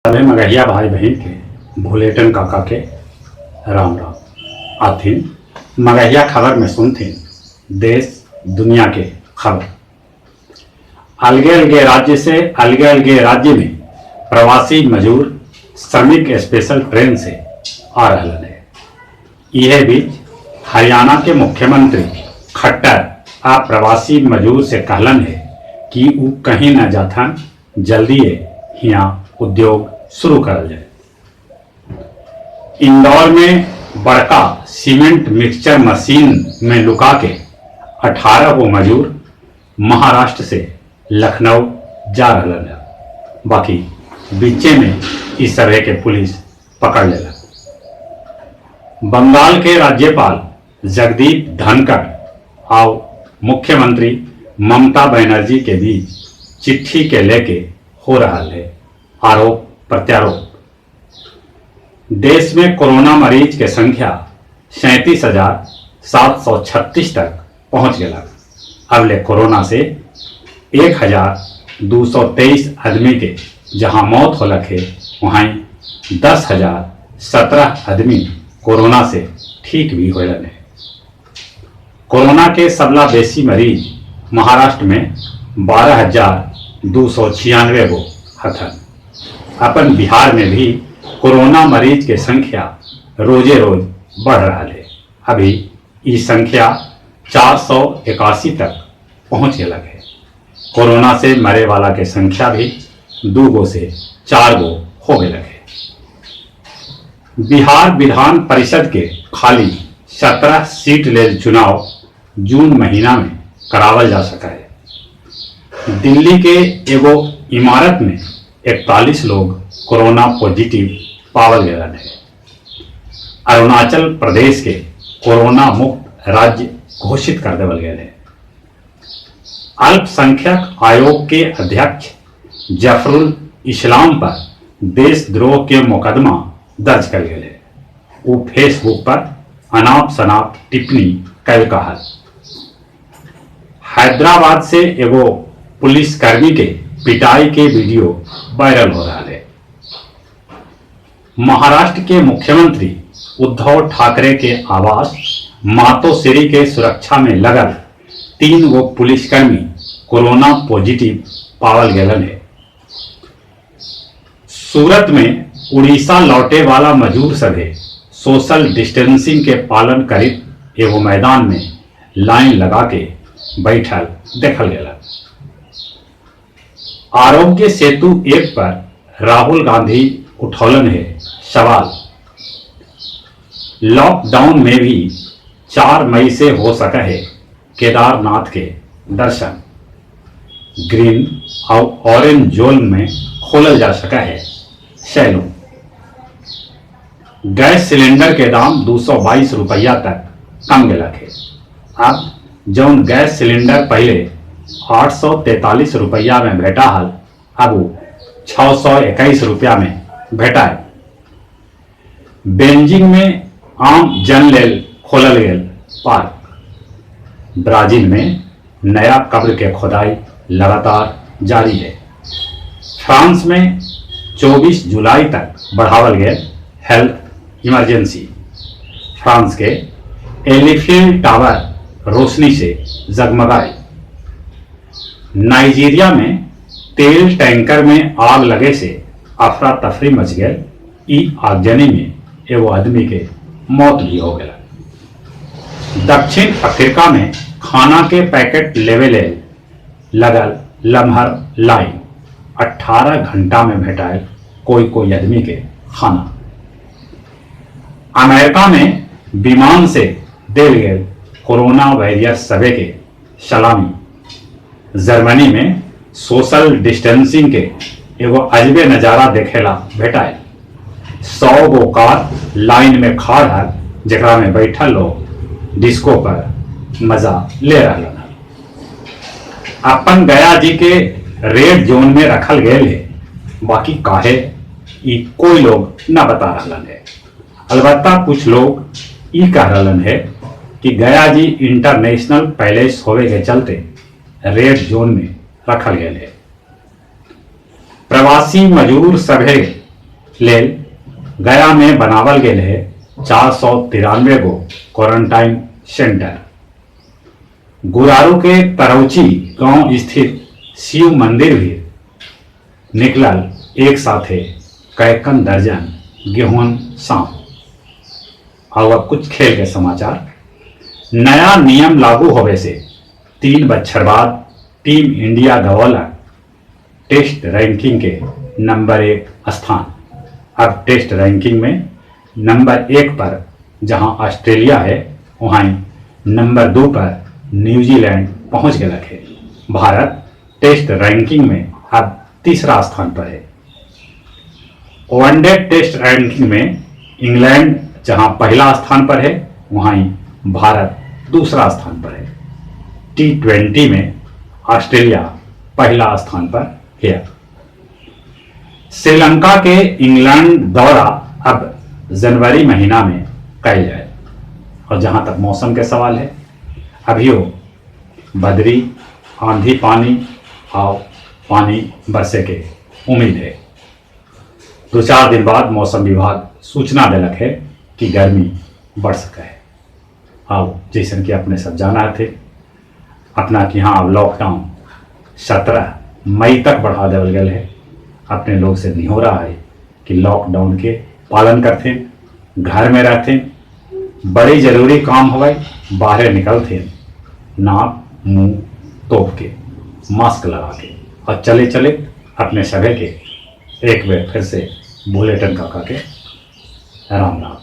सभे मगहिया भाई बहिन के भुलेटन काका के राम राम। आथिन मगहिया खबर में सुनथिन देश दुनिया के खबर। अलगे अलगे राज्य से अलगे अलगे राज्य में प्रवासी मजूर श्रमिक स्पेशल ट्रेन से आ रहलन हे। इहे बीच हरियाणा के मुख्यमंत्री खट्टर आ प्रवासी मजूर से कहलन हे कि ऊ कहीं न जाथन, जल्दीए हियां उद्योग शुरू करल जाए। इंदौर में बड़का सीमेंट मिक्सचर मशीन में लुका के 18 गो मजूर महाराष्ट्र से लखनऊ जा रहलन हे, बाकी बीचे में इस सभे के पुलिस पकड़ लेलक। बंगाल के राज्यपाल जगदीप धनखड़ आउ मुख्यमंत्री ममता बनर्जी के बीच चिट्ठी के लेके हो रहल हे आरोप प्रत्यारोप। देश में कोरोना मरीज के संख्या 37,736 तक पहुंच गेलक। अबले कोरोना से 1,223 आदमी के जहां मौत होलक हे, वहीं 10,017 आदमी कोरोना से ठीक भी होलन हे। कोरोना के सबला बेसी मरीज महाराष्ट्र में 12,296 गो हथन। अपन बिहार में भी कोरोना मरीज के संख्या रोजे रोज बढ़ रहा है। अभी ई संख्या 481 तक पहुंच गेलक है। कोरोना से मरे वाला के संख्या भी 2 गो से 4 गो हो गेलक है। बिहार विधान परिषद के खाली 17 सीट लेल चुनाव जून महीना में करावल जा सका है। दिल्ली के एगो इमारत में 41 लोग कोरोना पॉजिटिव पावल गए है। अरुणाचल प्रदेश के कोरोना मुक्त राज्य घोषित कर देवल गए है। अल्पसंख्यक आयोग के अध्यक्ष जफरुल इस्लाम पर देशद्रोह के मुकदमा दर्ज कर गए है। वो फेसबुक पर अनाप शनाप टिप्पणी कैल कहल। हैदराबाद से एगो पुलिसकर्मी के पिटाई के वीडियो वायरल हो रहा है। महाराष्ट्र के मुख्यमंत्री उद्धव ठाकरे के आवास मातोश्री के सुरक्षा में लगल 3 गो पुलिसकर्मी कोरोना पॉजिटिव पावल गेलन है। सूरत में उड़ीसा लौटे वाला मजूर सभे सोशल डिस्टेंसिंग के पालन करित एगो मैदान में लाइन लगा के बैठल देखल गेलन। आरोग्य सेतु ऐप पर राहुल गांधी उठौलन है सवाल। लॉकडाउन में भी 4 मई से हो सका है केदारनाथ के दर्शन। ग्रीन और ऑरेंज जोन में खोलल जा सका है सैलून। गैस सिलेंडर के दाम 222 रुपया तक कम गेलक है। अब जौन गैस सिलेंडर पहले 843 रुपया में भेटा हल, अब वो 621 रुपया में भेटा है। बेंजिंग में आम जन लेल खोलल गेल पार्क। ब्राजील में नया कब्र के खुदाई लगातार जारी है। फ्रांस में 24 जुलाई तक बढ़ावल गेल हेल्थ इमरजेंसी। फ्रांस के एलिफिल टावर रोशनी से जगमगाए। नाइजीरिया में तेल टैंकर में आग लगे से अफरा तफरी मच गई। ई आगजनी में एगो आदमी के मौत भी हो गया। दक्षिण अफ्रीका में खाना के पैकेट लेवे ले लगल लम्हर लाइन, 18 घंटा में भेटाए कोई कोई आदमी के खाना। अमेरिका में विमान से देल गेल कोरोना वायरस सभे के सलामी। जर्मनी में सोशल डिस्टेंसिंग के एगो अजबे नजारा देखेला भेटाए। 100 गो कार लाइन में खड़ है, जेकरा में बैठल लोग डिस्को पर मजा ले रहा हन। अपन गया जी के रेड जोन में रखल गेल है, बाकी काहे ई कोई लोग न बता रहा है। अलबत्ता कुछ लोग ई कह रहा है कि गया जी इंटरनेशनल पैलेस होवे के चलते रेड जोन में रखल गेल है। प्रवासी मजदूर सभे लेल गया में बनावल गेल है 493 गो क्वारंटाइन सेंटर। गुरारू के तरौची गांव स्थित शिव मंदिर भी निकलल एक साथे कैकन दर्जन गेहूं सांप। और अब कुछ खेल के समाचार। नया नियम लागू होवे से 3 बच्छर बाद टीम इंडिया गवौलक टेस्ट रैंकिंग के नंबर 1 स्थान। अब टेस्ट रैंकिंग में नंबर 1 पर जहां ऑस्ट्रेलिया है, वहां नंबर 2 पर न्यूजीलैंड पहुंच गया है। भारत टेस्ट रैंकिंग में अब तीसरा स्थान पर है। वनडे टेस्ट रैंकिंग में इंग्लैंड जहां पहला स्थान पर है, वहां भारत दूसरा स्थान पर है। T20 में ऑस्ट्रेलिया पहला स्थान पर है। श्रीलंका के इंग्लैंड दौरा अब जनवरी महीना में कल जाए। और जहां तक मौसम के सवाल है, अभियो बदरी, आंधी पानी और पानी बरसे के उम्मीद है। 2-4 दिन बाद मौसम विभाग सूचना देलक है कि गर्मी बढ़ सका है। आओ जैसन कि अपने सब जाना थे अपना कि हाँ अब लॉकडाउन 17 मई तक बढ़ा देवल गया है। अपने लोग से नहीं हो रहा है कि लॉकडाउन के पालन करते, घर में रहते, बड़ी जरूरी काम होवे बाहर निकलते, नाक मुंह तोप के मास्क लगा के और चले चले अपने सभी के एक बार फिर से बुलेटिन काका के राम राम।